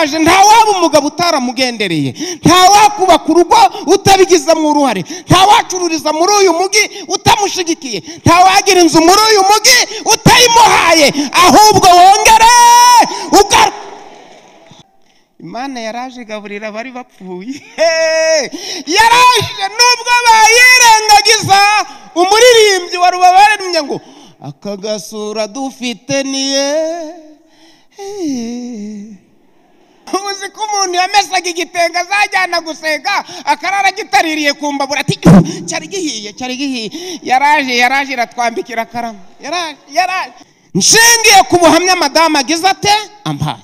Yaraje, nta waba umugabo utaramugendereye, nta wakubaka urugo utabigizemo uruhare, nta wacururiza muri uyu mugi utamushigikiye, nta wagira inzu muri uyu mugi utayimuhaye, ahubwo wongere ugaruke. Imana yaraje igaburira abari bapfuye. Yaraje nubwo bayirengagiza. Umuririmbyi wa rubabaremye ngo aka gasura dufite niye. Uzi ko umuntu yamesaga igitenge azajyana gusenga akarara gitaririye ku mbabura ati cyari gihiye, cyari gihiye. Yaraje, yaraje iratwambikira karama. Yaraje, yaraje. Nshingiye ku buhamya madamu agize ate ampaye,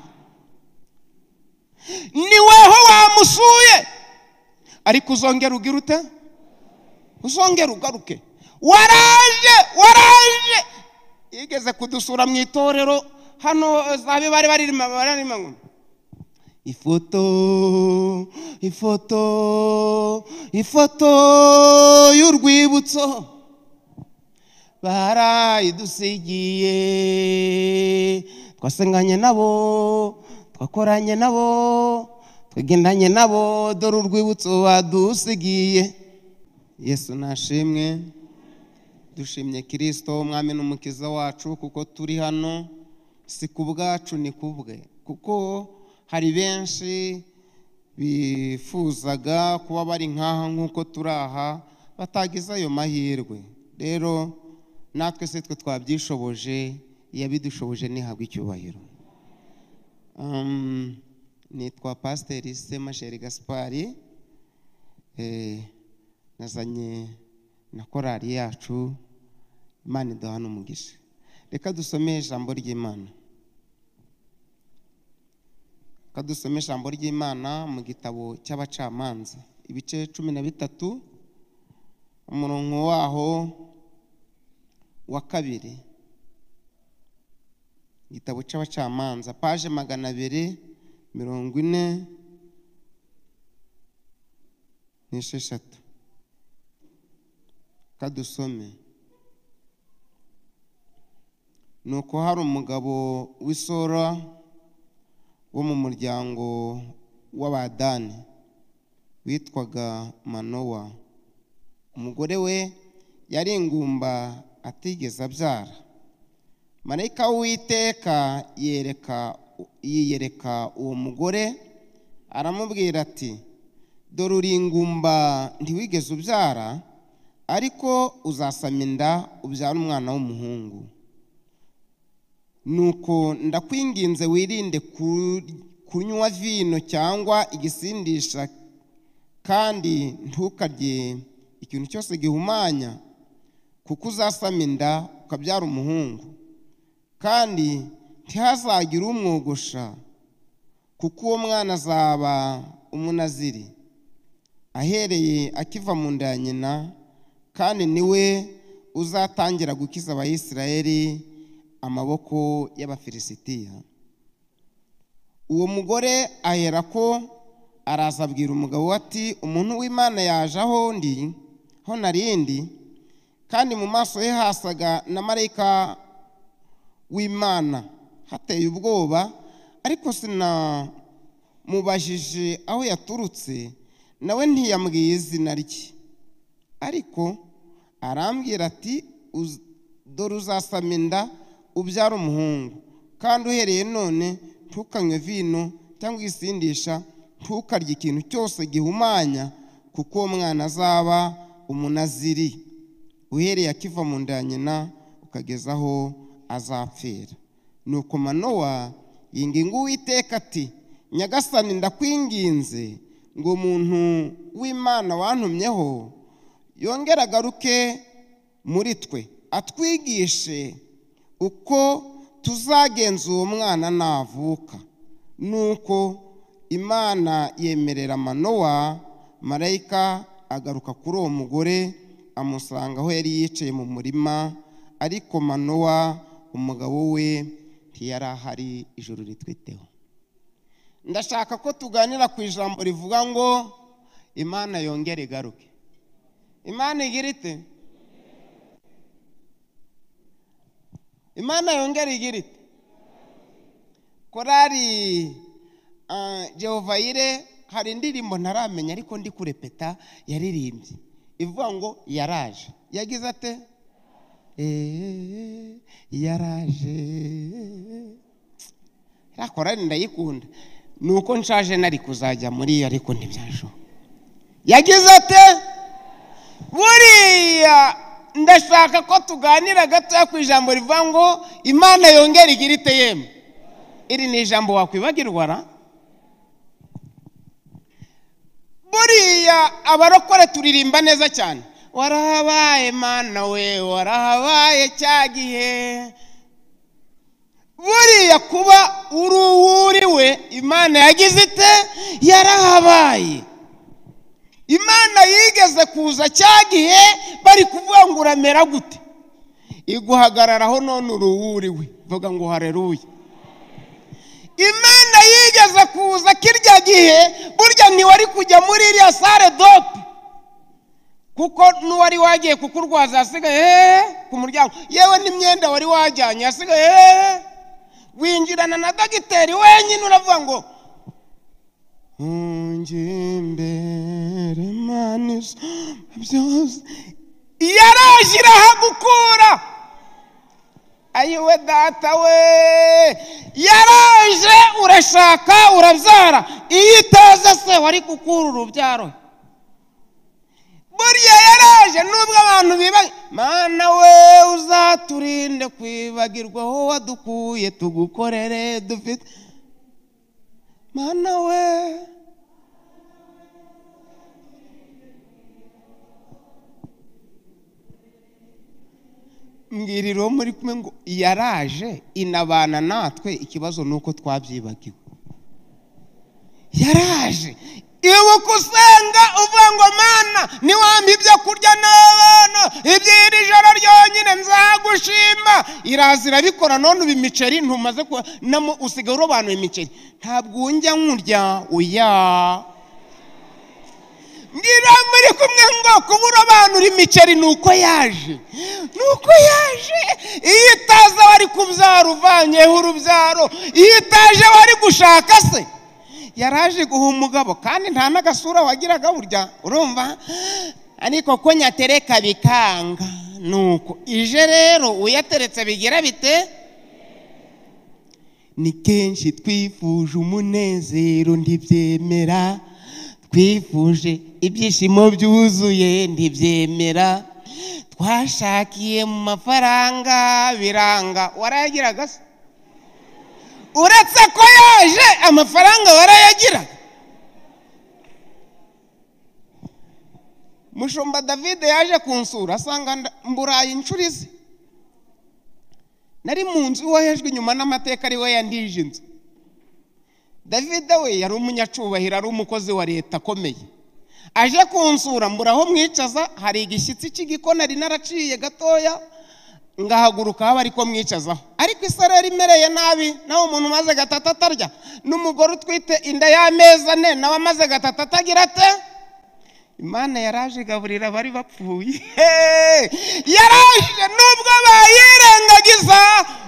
ni weho wamusuye, ariko uzongera ugira ute? Uzongera ugaruke. Waraje, waraje. Yigeze kudusura mu itorero hano zabe bari baririma bararima ngo ifoto, ifoto, ifoto y'urwibutso barayidusigiye, twasenganye nabo, twakoranye nabo, twagendanye nabo, dore urwibutso badusigiye. Yesu nashimwe. Dushimye Kristo umwami n'umukiza wacu, kuko turi hano si ku bwacu ni kubwe, kuko hari benshi bifuzaga kuba bari nkaha nkuko turaha batagize ayo mahirwe. Rero natwe se twe twabyishoboje, yabidushoboje nihabwe icyubahiro. Nitwa Pasiteri Semasheri Gaspari, nazanye na korali yacu. Imana iduha n'umugisha. Reka dusome ijambo ry'Imana. Reka dusome ijambo ry'Imana mu gitabo cy'abacamanza, ibice 13, umurongo waho wa 2. Igitabo cy'abacamanza, page 246. Kadusome. Nuko hari umugabo w'Isora wo mu muryango w'Abadani witwaga Manowa. Umugore we yari ingumba atigeze abyara. Marayika w'Uwiteka yiyereka uwo mugore aramubwira ati dore uri ingumba ntiwigeze ubyara, ariko uzasama inda ubyara umwana w'umuhungu. Nuko ndakwinginze wirinde kunywa vino cyangwa igisindisha, kandi ntukarye ikintu cyose gihumanya, kuko uzasama inda ukabyara umuhungu, kandi ntihazagira umwogosha, kuko uwo mwana azaba umunaziri ahereye akiva mu nda ya nyina, kandi niwe uzatangira gukiza Abayisiraheli amaboko y'Abafilisitiya. Uwo mugore aherako araza abwira umugabo ati umuntu w'Imana yaje aho ndi, ho narindi, kandi mu maso he hasaga na marayika w'Imana hateye ubwoba, ariko sinamubajije aho yaturutse, nawe ntiyambwiye izina rye. Ariko arambwira ati dore uzasama inda ubyara umuhungu, kandi uhereye none ntukanywe vino cyangwa igisindisha, ntukarye ikintu cyose gihumanya, kuko uwo mwana azaba umunaziri uhereye akiva mu nda ya nyina ukageza aho azapfira. Nuko Manowa yinginga Uwiteka ati Nyagasani ndakwinginze ngo umuntu w'Imana wantumyeho yongere agaruke muri twe, atwigishe uko tuzagenza uwo mwana navuka. Nuko Imana yemerera Manowa. Marayika agaruka kuri uwo mugore amusanga aho yari yicaye mu murima, ariko Manowa umugabo we ntiyari ahari. Ijuru ritwiteho. Ndashaka ko tuganira ku ijambo rivuga ngo Imana yongere igaruke. Imana igira ite? Imana yongere igira ite? Korari Jehova Yire hari indirimbo ntaramenya ariko ndi kurepeta yaririmbye ivuga ngo yaraje. Yagize ate? Yaraje. Rakora ndayikunda nuko nshaje nari kuzajya muri ariko ntibyashoboka. Yagize ate? Buriya ndashaka ko tuganira gato ku ijambo rivuga ngo Imana yongera igira ite yemwe. Iri ni ijambo wakwibagirwa ra? Buriya abarokore turirimba neza cyane, warahabaye Mana we, warahabaye cya gihe. Buriya kuba uri uwuriwe Imana yagize ite? Yarahabaye. Imana yigeze kuza cya gihe bari kuvuga ngo uramera gute, iguhagararaho none uri uwuriwe. Vuga ngo haleluya. Imana yigeze kuza kirya gihe, burya ntiwari kujya muri iriya sale dope, kuko n'uwari wagiye kukurwaza yasigaye ku muryango, yewe n'imyenda wari wajyanye yasigaye. Winjirana na dogiteri wenyine uravuga ngo ungimbere Mana byose. Yaraje irahagukura. Ayiwe data we, yaraje urashaka urabyara, iyo itaza se wari gukura urubyaro. Buriya yaraje nubwo abantu biba Mana we uzaturinde kwibagirwa aho wadukuye tugukorere dufite. Mana we mbwiriro muri kumwe ngo yaraje inabana natwe, ikibazo nuko twabyibagiwe. Yaraje. Ibuka usenga uvuga ngo Mana niwampa ibyo kurya n'abana iby'iri joro ryonyine nzagushima. Iraza irabikora none ubu imiceri ntumaze usigaye urobanura imiceri, ntabwo njya nkurya oya. Mbwira muri kumwe ngo kuba urobanura imiceri nuko yaje, nuko yaje. Iyo itaza wari kubyara uvanyeho urubyaro, iyo itaje wari gushaka se. Yaraje guha umugabo kandi nta n'agasura wagiraga burya urumva, ariko ko nyatereka bikanga. Nuko ije rero uyateretse bigira bite? Ni kenshi twifuje umunezero ntibyemera, twifuje ibyishimo byuzuye ntibyemera, twashakiye mu mafaranga biranga. Warayagiraga se? Uretse ko yaje amafaranga warayagiraga. Mushumba David yaje kunsura asanga mburaye inshuro izi. Nari mu nzu wohejwe inyuma n'amateka ari we yandije inzu. David we yari umunyacubahiro, ari umukozi wa leta akomeye. Aje kunsura mburaho mwicaza, hari igishyitsi cy'igikona nari naraciye gatoya ngahaguruka haba ariko mwicazaho. Ariko isareri imereye nabi, nawe umuntu umaze gatatu atarya, n'umugore utwite inda y'amezi ane nawe amaze gatatu atagira ate? Imana yaraje igaburira abari bapfuye. Yaraje nubwo bayirengagiza.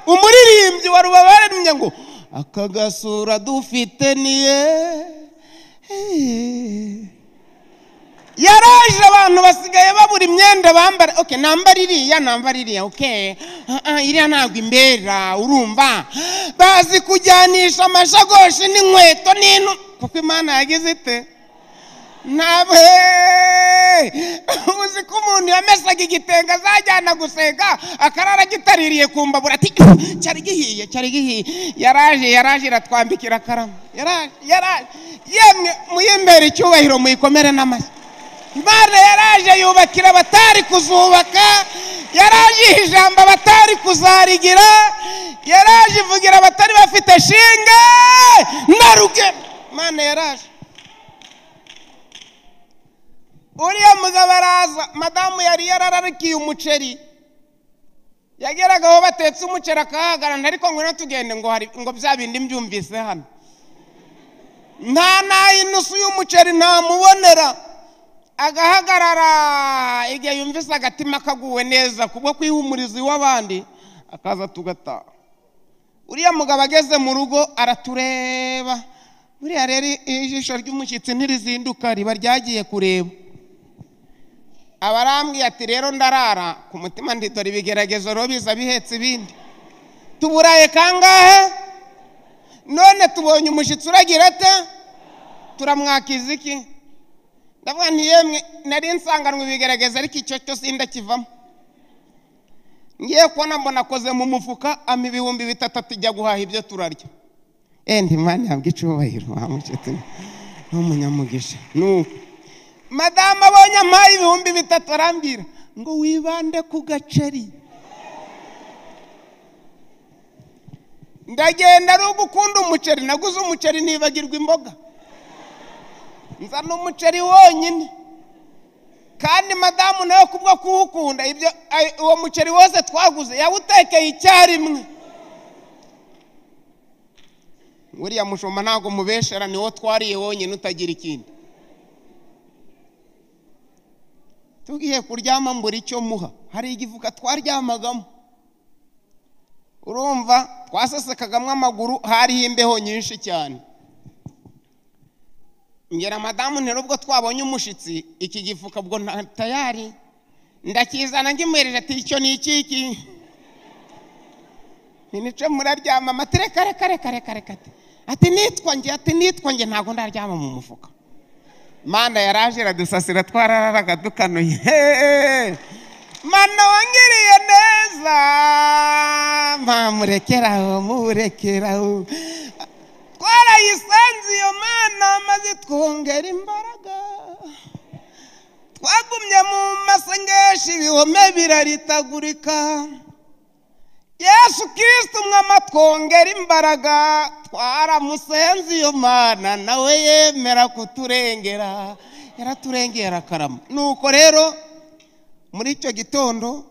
Umuririmbyi wari ubabaremye ngo aka gasura dufite niye. Yaraje abantu basigaye babura imyenda bambara. Okay, nambara iriya, nambara iriya, okay, iriya ntabwo imbera urumva. Bazi kujyanisha amashagoshi n'inkweto n'intu, kuko Imana yagize ite? Ntabwo uzi ko umuntu yamesaga igitenge azajyana gusenga akarara gitaririye ku mbabura ati cyari gihiye, cyari gihiye. Yaraje, yaraje iratwambikira karama. Yaraje, yaraje. Yemwe muyimbere icyubahiro muyikomere n'amashyi. Imana yaraje yubakira abatari kuzubaka, yaraje ijambo abatari kuzarigira, yaraje ivugira abatari bafite shinge na ruge. Imana yaraje. Uriya mugabo araza, madamu yari yarararikiye umuceri, yageraga aho batetse umuceri akahagarara, ariko ngwino tugende ngo hari ngo bya bindi mbyumvise hano. Nta nayinusu y'umuceri ntamubonera, agahagarara igihe yumvise agatima kaguwe neza kubwo kwihumuriza iw'abandi akaza tugataha. Uriya mugabo ageze mu rugo aratureba, Buriya rero ijisho ry'umushyitsi ntirizinduka, riba ryagiye kureba. Abarambwiye ati rero ndarara ku mutima, ndi dore ibigeragezo rero biza bihetse ibindi. Tuburaye kangahe? None tubonye umushyitsi uragira ate? Turamwakiza iki? Ndavuga nti yemwe nari nsanganwe ibigeragezo, ariko icyo cyo sindakivamo. Ngiye kubona mbona akoze mu mufuka, ampa 3000 ati jya guhaha ibyo turarya. Ndi Imana ihabwe icyubahiro, wa mushyitsi ni umunyamugisha. Nuko madamu abonye ampaye 3000 arambwira ngo wibande ku gaceri. Ndagenda ari ugukunda umuceri, naguze umuceri nibagirwa imboga, nzana umuceri wonyine. Kandi madamu nawe kubwo kuwukunda, ibyo uwo muceri wose twaguze yawutekeye icyarimwe. Uriya mushumba ntabwo mubeshera, niwo twariye wonyine utagira ikindi. Tugiye kuryama mbura icyo muha, hari igifuka twaryamagamo, urumva twasesekagamo amaguru, hariho imbeho nyinshi cyane. Ngera madamu ntero ubwo twabonye umushitsi, iki gifuka ubwo tayari ndakizana ngimuhereje ati icyo ni iki iki? Nico muraryama matere kare kare kare kare kare. Ati nitwa nge, ati nitwa nge, ntago ndaryama mu mufuka. Mana yaraje iradusasira, twarararaga dukanuye. Mana wangiriye neza, murekeraho murekeraho. Twarayisanze iyo Mana maze twongera imbaraga. Twagumye mu masengesho ibihome biraritagurika. Yesu Kristo umwami twongera imbaraga. Twaramusenze iyo Mana nawe yemera kuturengera, yaraturengera akarama. Nuko rero muri icyo gitondo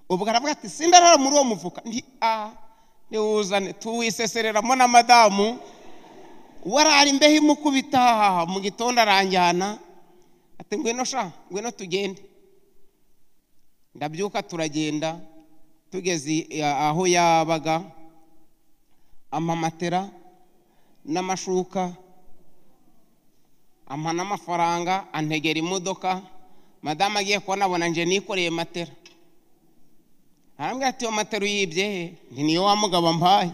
ubwo aravuga ati sindarara muri uwo mufuka, nti a niwuzane tuwisesereramo na madamu warara imbeho imukubita. Mu gitondo aranjyana ati ngwino sha, ngwino tugende. Ndabyuka turagenda, tugeze aho yabaga ampa matera n'amashuka, ampa n'amafaranga, antegera imodoka. Madamu agiye kubona abona nje nikoreye matera, arambwira ati iyo matera uyibye he? Nti niyo wa mugabo mpaye.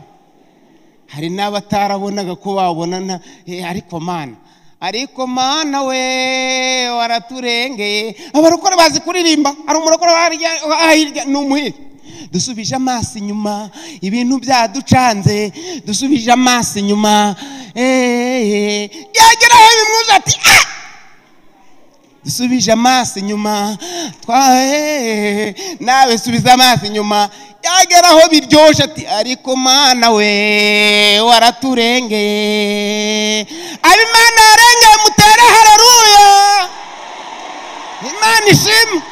Hari n'abatarabonaga ko babonana, ariko Mana, ariko Mana we waraturengeye. Abarokore bazi kuririmba, hari umurokore hirya ni umuhiri. Dusubije amaso inyuma, ibintu byaducanze, dusubije amaso inyuma. Yageraho bimwuza ati ah! Dusubije amaso inyuma, nawe subiza amaso inyuma. Yageraho biryoshye ati ariko Mana we waraturengeye. Abimana yarengeye, mutere haleluya, Imana ishimwe.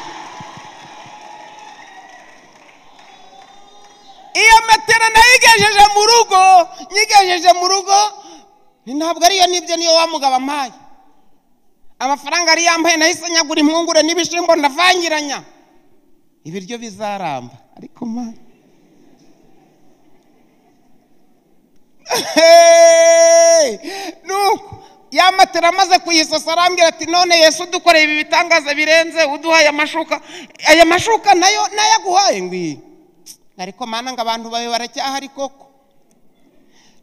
Iyo matera nayigejeje mu rugo, nyigejeje mu rugo, ntabwo ariyo nibyo, niyo wa mugabo ampaye. Amafaranga ari yambaye nahise nyagura impungure n'ibishimbo ndavangiranya, ibiryo bizaramba. Ariko Mana nuko ya matera amaze kuyisasa arambwira ati none Yesu dukoreye ibi bitangaza birenze, uduhaye amashuka, aya mashuka nayo nayaguhaye ngwiye. Ariko Mana ngo abantu bawe baracyahari koko.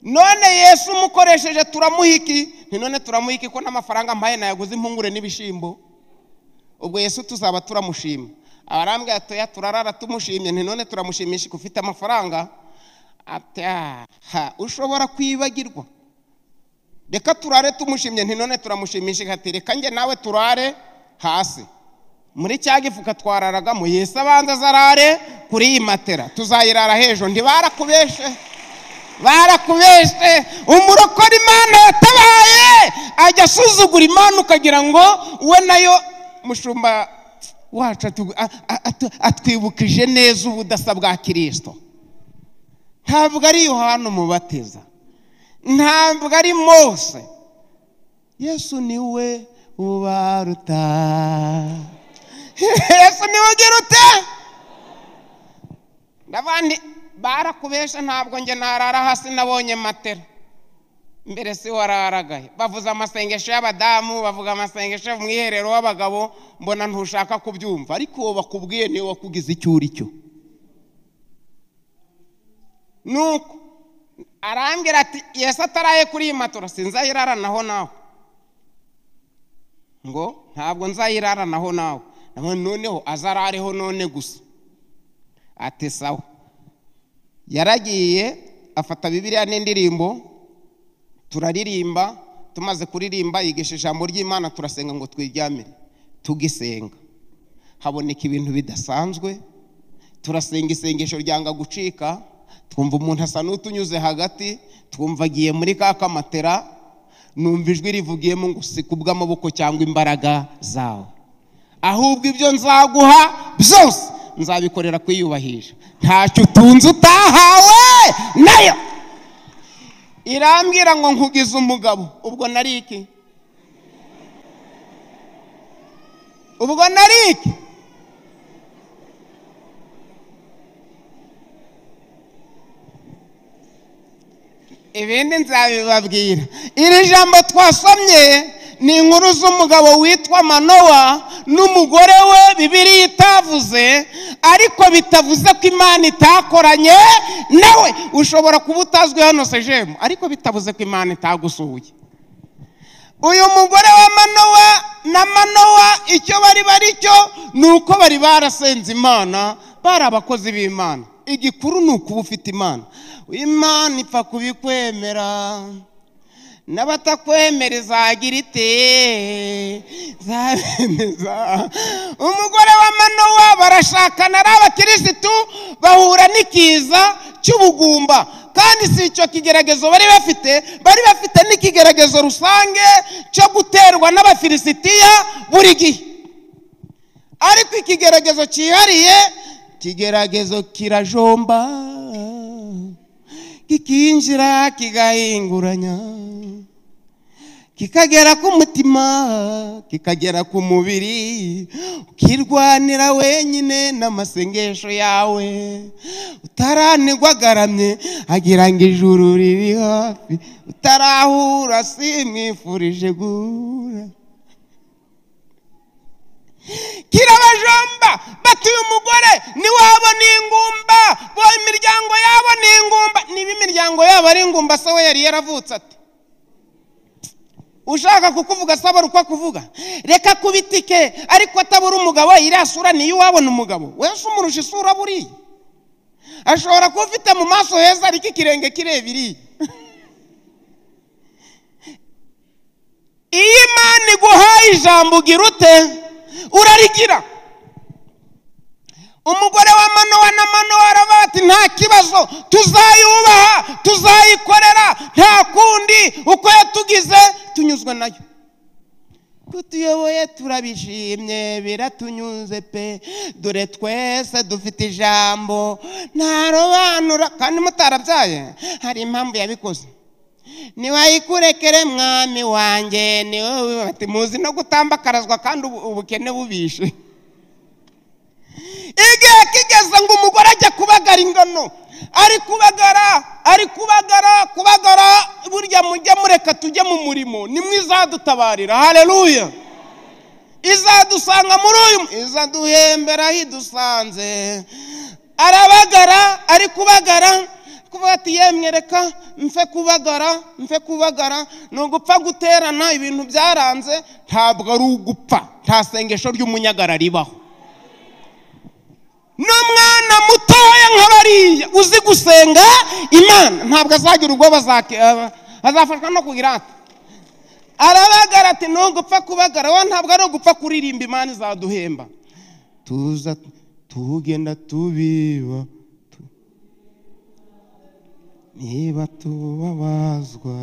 None Yesu umukoresheje turamuhiki? Nti none turamuhiki ko n'amafaranga mpaye nayaguze impungure n'ibishimbo? Ubwo Yesu tuzaba turamushima. Abarambwira ati oya turarara tumushimye. Nti none turamushimisha ko ufite amafaranga? Ati aha, ushobora kwibagirwa. Reka turare tumushimye. Nti none turamushimisha? Ati reka nge nawe turare hasi muri cya gifuka twararagamo, Yesu abanza azarare kuri iyi matera, tuzayirara hejo. Ntibarakubeshe, barakubeshe. Umurokore Imana yatabaye ajya asuzugura Imana ukagira ngo we nayo. Mushumba wacu atwibukije neza ubudasa bwa Kristo. Ntabwo ari Yohana umubatiza, ntabwo ari Mose, Yesu niwe ubaruta. Yesu niwe ugira ute? Ndabandi barakubesha, ntabwo nge narara hasi nabonye matera. Mbere se wararagaye. Bavuze amasengesho y'abadamu, bavuga amasengesho mu mwiherero w'abagabo, mbona ntushaka kubyumva, ariko uwo bakubwiye niwe wakugize icyo uri cyo. Nuko arambwira ati Yesu ataraye kuri iyi matora sinzayiraranaho nawe, ngo ntabwo nzayiraranaho nawe, noneho azarareho none gusa. Ati sawa. Yaragiye afata Bibiliya n'indirimbo, turaririmba. Tumaze kuririmba yigisha ijambo ry'Imana, turasenga ngo twiryamire. Tugisenga haboneka ibintu bidasanzwe, turasenga isengesho ryanga gucika, twumva umuntu asa n'utunyuze hagati, twumva agiye muri ka kamatera, numva ijwi rivugiyemo ngo si kubw'amaboko cyangwa imbaraga zawe, ahubwo ibyo nzaguha byose nzabikorera kwiyubahisha, ntacyo utunze utahawe nayo. Irambwira ngo nkugize umugabo. Ubwo nari iki? Ubwo nari iki? Ibindi nzabibabwira. Iri jambo twasomye ni inkuru z'umugabo witwa Manowa n'umugore we, Bibiliya itavuze, ariko bitavuze ko Imana itakoranye nawe. Ushobora kuba utazwi hano sejemu, ariko bitavuze ko Imana itagusuye. Uyu mugore wa Manowa na Manowa icyo bari bari cyo ni uko bari barasenze Imana, bari abakozi b'Imana. Igikuru ni ukuba ufite Imana. Imana ipfa kubikwemera, n'abatakwemera izagira ite? Zabemeza. Umugore wa Manowa barashakana ari abakirisitu, bahura n'ikiza cy'ubugumba. Kandi si icyo kigeragezo bari bafite, bari bafite n'ikigeragezo rusange cyo guterwa n'Abafilisitiya buri gihe. Ariko ikigeragezo cyihariye, ikigeragezo kirajomba, kikinjira kigahinguranya, kikagera ku mutima, kikagera ku mubiri, ukirwanira wenyine n'amasengesho yawe. Utaranigwa agaramye agira ngo ijuru riri hafi, utarahura simwifurije guhura. Kirabajomba batuye umugore niwabo ni ingumba, bo imiryango yabo ni ingumba. Niba imiryango yabo ari ingumba, se we yari yaravutse ati ushaka kukuvuga sabara uko akuvuga, reka kubitike, ariko atabura umugabo. Iriya sura niyo wabona umugabo wese umurusha isura buriya, ashobora kuba ufite mu maso heza ariko ikirenge kirebiriye. Iyo Imana iguhaye ijambo ugira ute? Urarigira. Umugore wa Manowa na Manowa aravuga ati nta kibazo, tuzayubaha, tuzayikorera, nta kundi, uko yatugize tunyuzwe nayo. Kutuyoboye turabishimye, biratunyuze pe, dore twese dufite ijambo ntarobanura. Kandi mutarabyaye hari impamvu yabikoze. Niwayikurekere mwami wanjye, niwe bati muzi no gutambakarazwa kandi ubukene bubishe. Igihe kigeze ngo umugore ajya kubagara ingano, ari kubagara, ari kubagara, kubagara. Burya mujye mureka tujye mu murimo, nimwe izadutabarira. Haleluya. Izadusanga muri uyu, izaduhembera aho idusanze. Arabagara, ari kubagara, kuvuga ati yemwe reka mfe kubagara, mfe kubagara. Ni ugupfa guterana, ibintu byaranze. Ntabwo ari ugupfa, nta sengesho ry'umunyagara ribaho. N'umwana mutoya nka bariya uzi gusenga Imana ntabwo azagira ubwoba, azafashwa no kugira ati arabagara ati ntugupfa kubagara, we ntabwo ari ugupfa kuririmba, Imana izaduhemba. Tuza tugenda tubiba, niba tubabazwa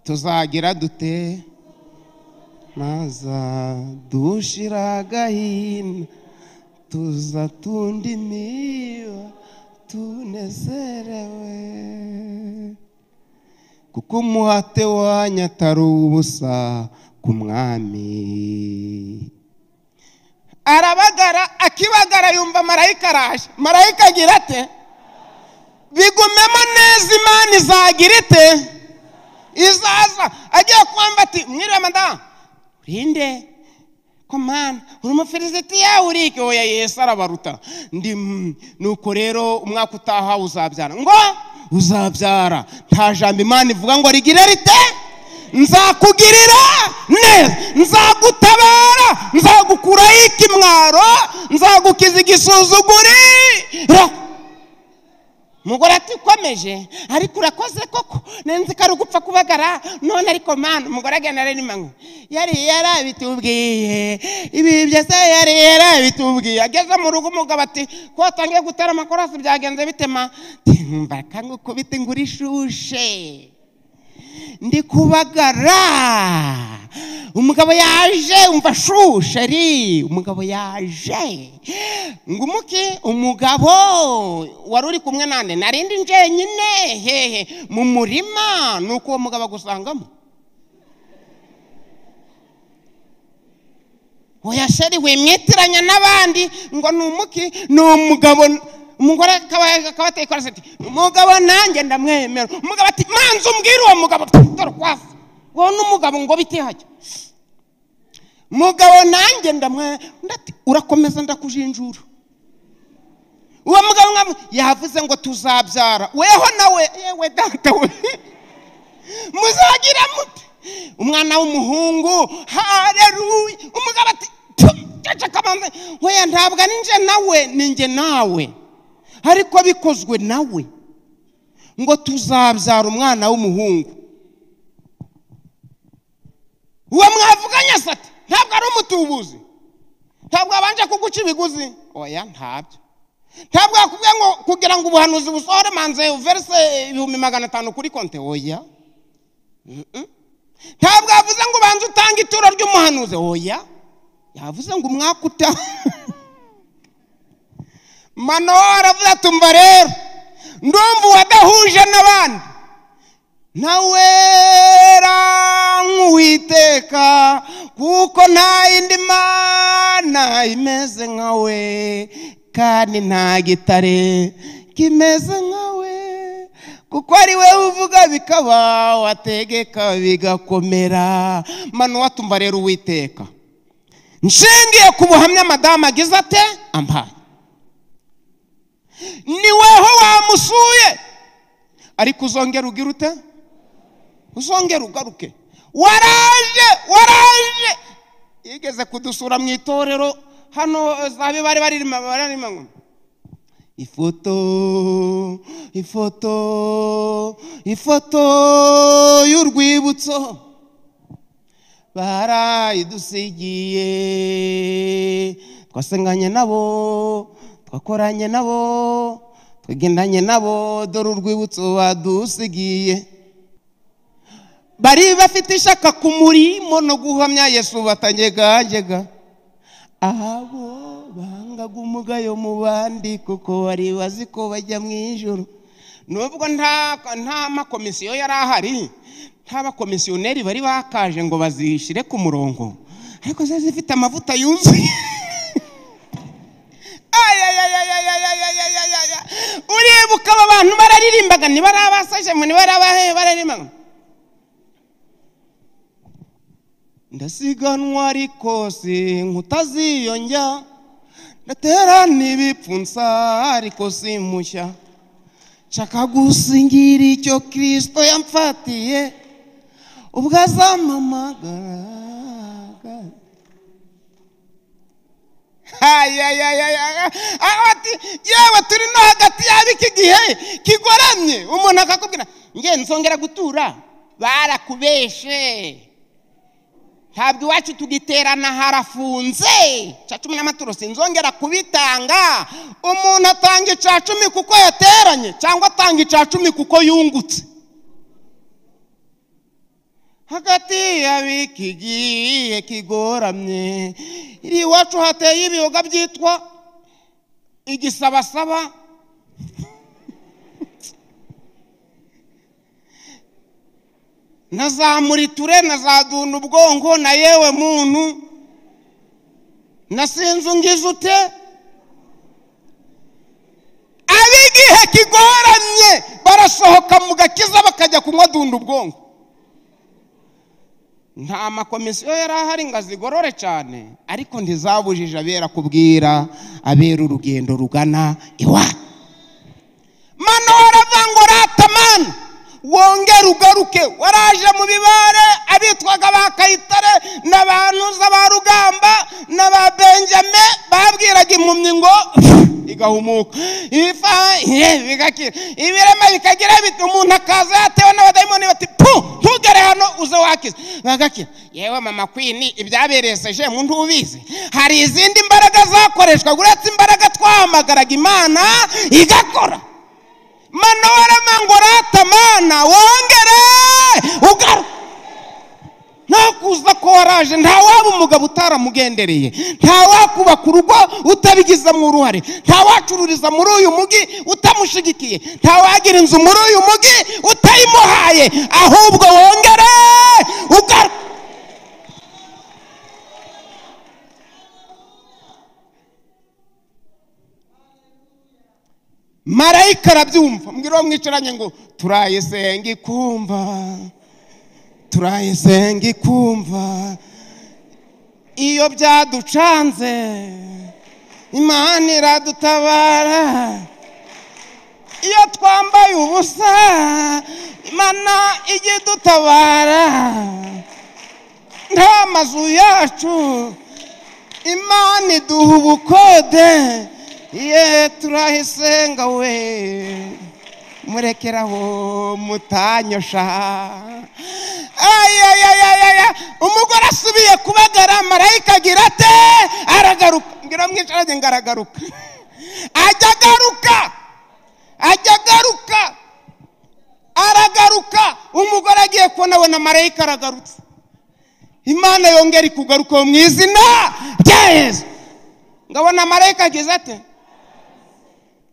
tuzagira dute? Maza dushira agahinda, tuza tundi miba tunezerewe, kuko umuhate wanyu atari ubusa ku mwami. Arabagara, akibagara yumva marayika araje. Marayika agira ate? Bigumemo neza, Imana izagira ite? Izaza. Agiye kwamba ati mwiriwe madamu, urinde ko mana uri umufilisitiya urike? Oya, Yesu arabaruta. Ndi nuko rero umwaka utaha uzabyara. Ngo uzabyara, nta jambo Imana ivuga ngo rigire rite? Nzakugirira neza, nzagutabara, nzagukuraho ikimwaro, nzagukiza igisuzuguriro. Umugore ati ukomeje, ariko urakoze koko, nenzi ko ari ugupfa kubagara none, ariko mana. Umugore agenda ararima ngo yari yarabitubwiye ibi byose, yari yarabitubwiye. Ageze mu rugo umugabo ati ko watangiye gutera amakorasi byagenze bitema? Mba ngukubite ngo urishushe, ndi kubagara. Umugabo yaje, umva shusheri, umugabo yaje ngo umuki. Umugabo wari uri kumwe nande? Narindi njenyine hehe mu murima. Nuko uwo mugabo agusangamo. Oya sheri, wimwitiranya n'abandi ngo ni umuki, ni umugabo. Umugore akaba ateye ikorasi ati umugabo nanjye ndamwemera. Umugabo ati manza umbwire uwo mugabo, dore kwasa wowe n'umugabo ngo bitihajya. Mugabo nanjye ndamwemera, urakomeza ndakujinjura. Uwo mugabo yavuze ngo tuzabyara, weho nawe yewe data we muzagira mute umwana w'umuhungu? Haleluya. Umugabo ati weya ntabwo ari nje nawe, ni nje nawe, ariko bikozwe nawe ngo tuzabyara umwana w'umuhungu. Uwo mwavuganye ati ntabwo ari umutubuzi, ntabwo abanje kuguca ibiguzi. Oya ntabyo, ntabwo yakubwiye ngo kugira ngo ubuhanuzi busohore manze uverse 500,000 kuri konte. Oya, ntabwo yavuze ngo ubanze utange ituro ry'umuhanuzi. Oya, yavuze ngo umwaka utaha. Manowa aravuze ati umva rero, ndumva uwadahuje n'abandi ntawera nk'Uwiteka, kuko nta yindi mana imeze nkawe, kandi nta gitare kimeze nkawe, kuko ari we uvuga bikaba, wategeka bigakomera. Manowa tumva rero Uwiteka, nshingiye ku buhamya madamu agize ate ampaye, ni weho wamusuye, ariko uzongera ugira ute? Uzongera ugaruke. Waraje, waraje. Yigeze kudusura mu itorero hano zabe bari baririma bararima ngo ifoto, ifoto, ifoto y'urwibutso barayidusigiye, twasenganye nabo, twakoranye nabo, twagendanye nabo, dore urwibutso badusigiye. Bari bafite ishaka ku murimo no guhamya Yesu batanyeganyega, abo bangaga umugayo mu bandi kuko bari bazi ko bajya mu ijuru. Nubwo nta makomisiyo yari ahari, nta bakomisiyoneri bari bakaje ngo bazishyire ku murongo, ariko zari zifite amavuta yuzuye. Uribuka aba bantu bararirimbaga, ntibarabasaje mu ntibarabahe bararirimbaga. Ndasiganwa ariko sinkutaziyongya, ndatera n'ibipfunsa ariko simushya, nshaka gusingira icyo Kristo yamfatiye ubwo azampamagara. Yewe turi no hagati y'ab'iki gihe kigoramye, umuntu akakubwira nge nzongera gutura, barakubeshe. Ntabwo iwacu tugiterana harafunze, cya 10 n'amaturo sinzongera kubitanga. Umuntu atanga icya 10 kuko yateranye, cyangwa atanga icya 10 kuko yungutse. Hagati y'ab'iki gihe kigoramye, iri iwacu hateye ibiyoga byitwa igisabasaba, na za muriture, na za dunda ubwonko, na yewe muntu, na sinzu ngize ute. Ab'igihe kigoramye Bagasohoka mu gakiza bakajya kunywa dunda ubwonko. Nta makomisiyo yari ahari ngo azigorore cyane, ariko ntizabujije abera kubwira abera urugendo rugana iwa. Mano waravuga ngo rata mana wongere ugaruke. Waraje mu bibare abitwaga ba Kayitare n'abantu ba Rugamba n'aba Benjame babwiraga impumyi ngo igahumuka, ifa bigakira, ibirema bikagira biti, umuntu akaza yatewe n'abadayimoni bati pu ntugere hano uze wakize, bagakira. Yewe mama Queen, ibyabereseje mu ntubizi. Hari izindi mbaraga zakoreshwa uretse imbaraga twahamagaraga Imana igakora. Mano waravuga ngo rata mana wongere ugaruke. Ntakuza ko waraje, nta waba umugabo utaramugendereye, nta wakubaka urugo utabigizemo uruhare, nta wacururiza muri uyu mugi utamushigikiye, nta wagira inzu muri uyu mugi utayimuhaye, ahubwo wongere ugaruke. Marayika arabyumva, mbwira uwo mwicaranye ngo turayisenga ikumva, turayisenga ikumva, iyo byaducanze Imana iradutabara, iyo twambaye ubusa Imana ijya idutabara, nta mazu yacu Imana iduha ubukode, ye turahisenga we murekeraho mutanyosha. Ayayayaya, umugore asubiye kubagara, marayika agira ate? Aragaruka. Ngira mwicaranye ngo aragaruka. Ajya agaruka, ajya agaruka, aragaruka. Umugore agiye kubona abona marayika aragarutse. Imana yongera ikugaruka mu izina rya Yesu. Ngabona marayika agize ate?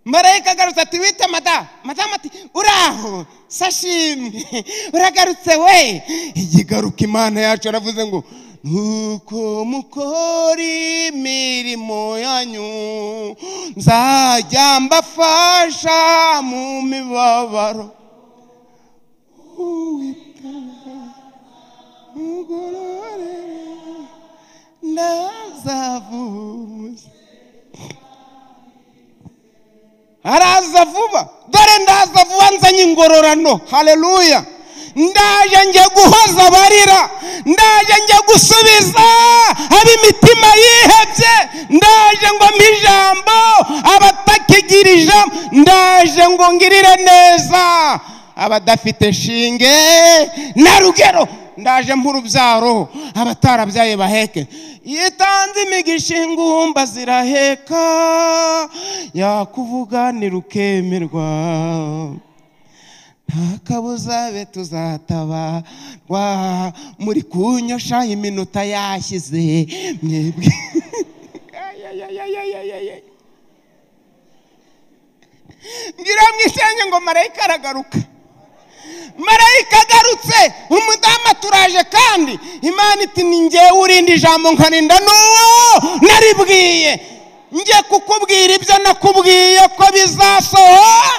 Marayika agarutse ati wite madamu. Madamu ati uraho sashimwe, uragarutse we. Igigaruka Imana yacu aravuze ngo nuko mukora imirimo yanyu nzajya mbafasha mu mibabaro. Uwiteka mugororere ndazavuza. Araza vuba, dore ndaza vuba nzanye ingororano. Haleluya. Ndaje nje guhoza abarira, ndaje nje gusubiza ab'imitima yihebye, ndaje ngo mpe ijambo abatakigira ijambo, ndaje ngo ngirire neza abadafite shinge na rugero, ndaje mpurubyaro abatarabyaye baheke. Yitanze imigisha ingumba ziraheka, yakuvuganira ukemerwa, nta kabuza be tuzatabarwa. Muri kunyosha iminota yashyize mwebwe. Ngira mwishenye ngo marayika aragaruka. Marayika agarutse, umudamu turaje kandi Imana iti ni njyewe urinda ijambo nkarinda n'uwo naribwiye, njye kukubwira ibyo nakubwiye ko bizasohora.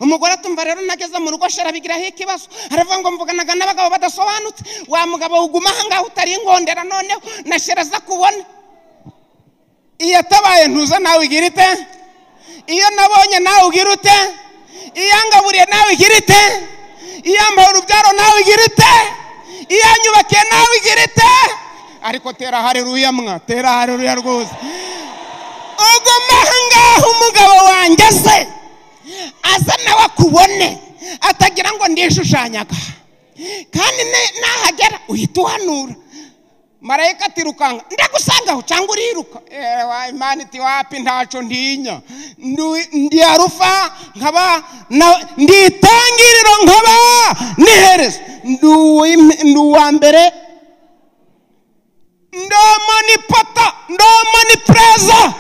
Umugore atumva rero nageze mu rugo shera bigiraho ikibazo, aravuga ngo mvuganaga n'abagabo badasobanutse, wa mugabo uguma aha ngaho utari ingondera noneho na shera aza kubona. Iyo atabaye ntuza nawe ugira ite? Iyo nabonye nawe ugira ute? Iyangaburiye nawe igira ite? Iyambaye urubyaro nawe igira ite? Iyanyubakiye nawe igira ite? Ariko tera haleluya mwa, tera haleluya rwose. Uguma aha ngaho umugabo wanjye se aza nawe akubone, atagira ngo ndishushanyaga, kandi nahagera uhita uhanura. Marayika atirukanga, ndagusangaho cyangwa uriruka? Ewa Imana iti wapi, ntaco ntinya, ndi arufa nkaba ndi itangiriro nkaba niherezo, ndi uwa mbere, ndomo ni pata, ndomo ni preza,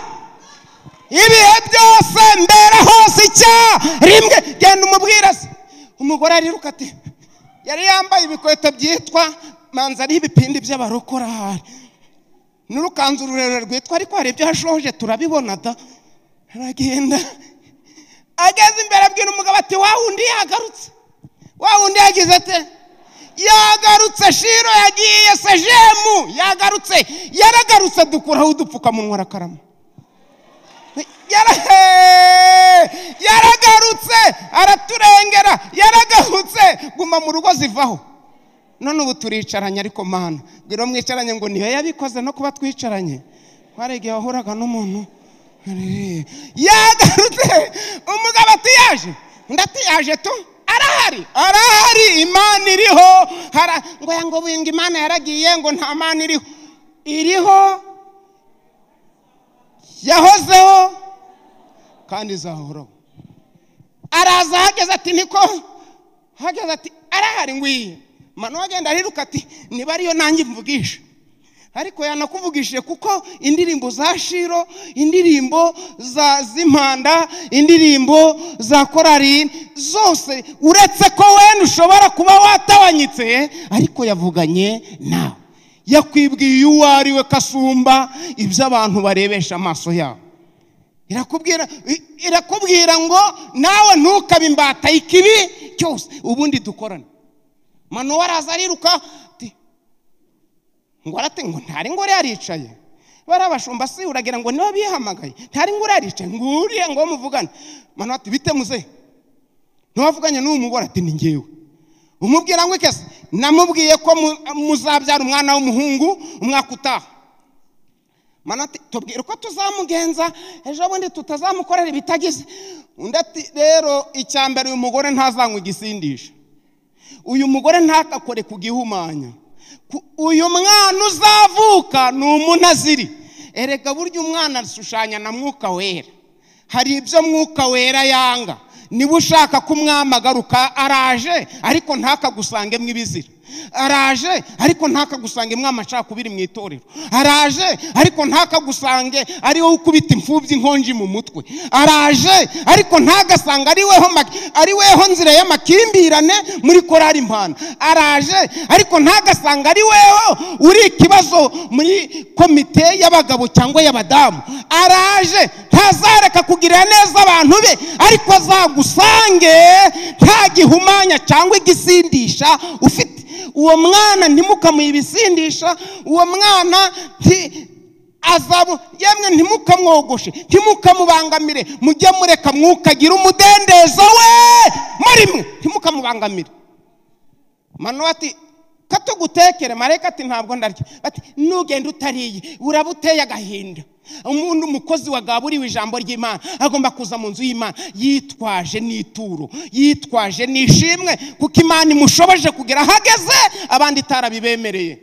ibihe byose mbera hose icya rimwe. Genda umubwira se. Umugore ariruka ati yari yambaye ibikweto byitwa manza ari ibipindi by'abarokorari n'urukanzu rurerure rwitwa, ariko hari ibyo yashoje turabibona da. Aragenda Ageze imbere abwira umugabo ati wa wundi yagarutse, wa wundi yagize ate? Yagarutse. Shiro yagiye sejemu yagarutse, yaragarutse dukuraho udupfukamunwa arakarama. Yaragarutse araturengera, yaragarutse guma mu rugo zivaho. None ubu turicaranye, ariko Mana bwira mwicaranye ngo niyo yabikoze no kuba twicaranye. Hari igihe wahuraga n'umuntu yagarutse, umugabo ati yaje, undi ati yaje tu, arahari, arahari, Imana iriho. Ngo yango ngo Imana yaragiye, ngo nta Mana iriho. Iriho, yahozeho kandi izahoraho. Araza ahageze ati niko, hageze ati arahari ngwiye. Manu agenda ariruka ati niba ariyo nanjye mvugisha. Ariko yanakuvugishije kuko indirimbo za Shiro, indirimbo za z'impanda, indirimbo za korari zose, uretse ko wenda ushobora kuba watawanyitse, ariko yavuganye nawe, yakwibwiye uwo ari we kasumba ibyo abantu barebesha amaso yabo. Irakubwira ngo nawe ntukabe imbata y'ikibi cyose, ubundi dukorane. Manu araza ariruka ati ngo arate ngo ntari ngo yaricaye, barabashumba si uragira ngo niba bihamagaye, ntari ngo yaricaye nguriye ngo muvugane. Manu ati bite muze, ntiwavuganye n'uwo mugore? Ati ni njyewe. Umubwira ngo ikese namubwiye ko muzabyara umwana w'umuhungu umwaka utaha. Manu ati tubwire uko tuzamugenza ejo bundi tutazamukorera ibitagize. Undi ati rero icya mbere uyu mugore ntazanywa igisindisha, uyu mugore ntakakore kugihumanya, uyu mwana uzavuka ni umunaziri. Erega burya umwana ashushanya na Mwuka Wera, hari ibyo Mwuka Wera yanga. Niba ushaka ko umwami agaruka araje, ariko ntakagusange mw'ibizira. Araje ariko ntakagusange mw'amacakubiri mu itorero. Araje ariko ntakagusange ari wowe ukubita imfubyi inkonji mu mutwe. Araje ariko ntagasange ari weho nzira y'amakimbirane muri korari impana. Araje ariko ntagasange ari weho uri ikibazo muri komite y'abagabo cyangwa y'abadamu. Araje ntazareka kugirira neza abantu be, ariko azagusange nta gihumanya cyangwa igisindisha ufite. Uwo mwana ntimukamuhe ibisindisha, uwo mwana azabu yemwe ntimukamwogoshe, ntimukamubangamire, mujye mureka mwukagira umudendezo we muri mwe, ntimukamubangamire. Manu ati katugutekere, mareka ati ntabwo ndarya. Ati nugenda utariye uraba uteye agahinda. Umuntu umukozi wagaburiwe ijambo ry'Imana agomba kuza mu nzu y'Imana yitwaje n'ituro, yitwaje n'ishimwe, kuko Imana imushoboje kugera ahageze abandi itarabibemereye.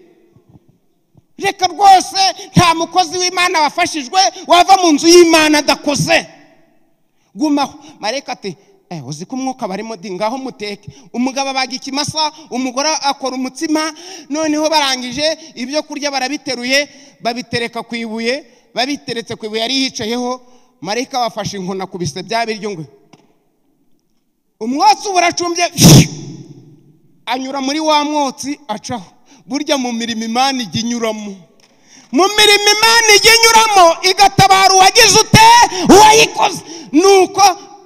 Reka rwose nta mukozi w'Imana wafashijwe wava mu nzu y'Imana adakoze. Gumaho. Mareka ati uzi ko umwuka barimo di, ngaho muteke. Umugabo abaga ikimasa, umugore akora umutsima, noneho barangije ibyo kurya barabiteruye babitereka ku ibuye, babiteretse ku ibuye yari yicayeho. Marayika bafashe inkona kubise bya biryo ngo umwotsi uracumbye, anyura muri wa mwotsi acaho. Burya mu mirimo Imana ijya inyuramo, mu mirimo Imana ijya inyuramo igatabara uwagize ute, uwayikoze. Nuko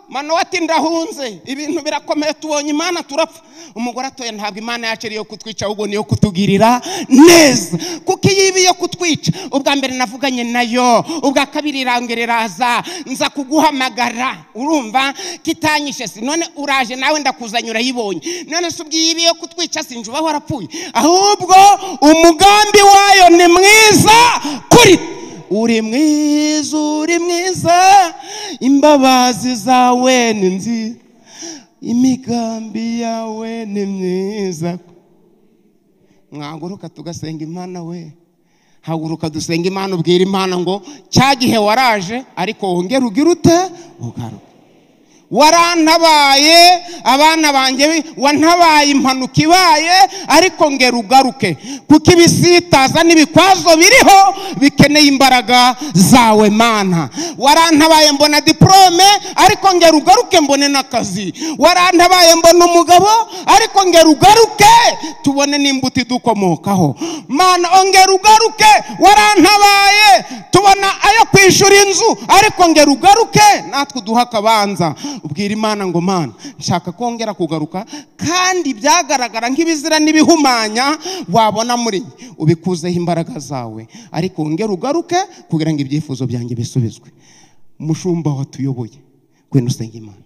Manu ati ndahunze, ibintu birakomeye, tubonye Imana turapfa. Umugore atoye ntabwo Imana yacu ariyo kutwica, ahubwo niyo kutugirira neza. Kuko iyo iba iyo kutwica, ubwa mbere navuganye nayo, ubwa kabiri irangereraza nza kuguhamagara, urumva kitanyishe si none uraje nawe ndakuzanye urayibonye. None se ubwo iyo iba iyo kutwica sinje uba warapfuye? Ahubwo umugambi wayo ni mwiza kuri uri mwiza, uri mwiza, imbabazi zawe ni nziza, imigambi yawe ni myiza. Mwahaguruka tugasenga Imana we, haguruka dusenga Imana, ubwira Imana ngo cya gihe waraje ariko wongere ugire ute, ugaruke. Warantabaye abana banjye, wantabaye impanuka ibaye, ariko ngera ugaruke, kuko ibisitaza n'ibikwazo biriho bikeneye imbaraga zawe Mana. Warantabaye mbona diplome, ariko ngera ugaruke mbone n'akazi. Warantabaye mbona umugabo, ariko ngera ugaruke tubone n'imbuto idukomokaho. Mana ongera ugaruke. Warantabaye tubona ayo kwishura inzu, ariko ngera ugaruke natwe uduha akabanza. Ubwira Imana ngo: "Mana, nshaka kongera kugaruka, kandi byagaragara nk'ibizira n'ibihumanya wabona muri njye, ubikuzeho imbaraga zawe, ariko wongere ugaruke kugira ngo ibyifuzo byanjye bisubizwe." Mushumba watuyoboye, ngwino usenge Imana.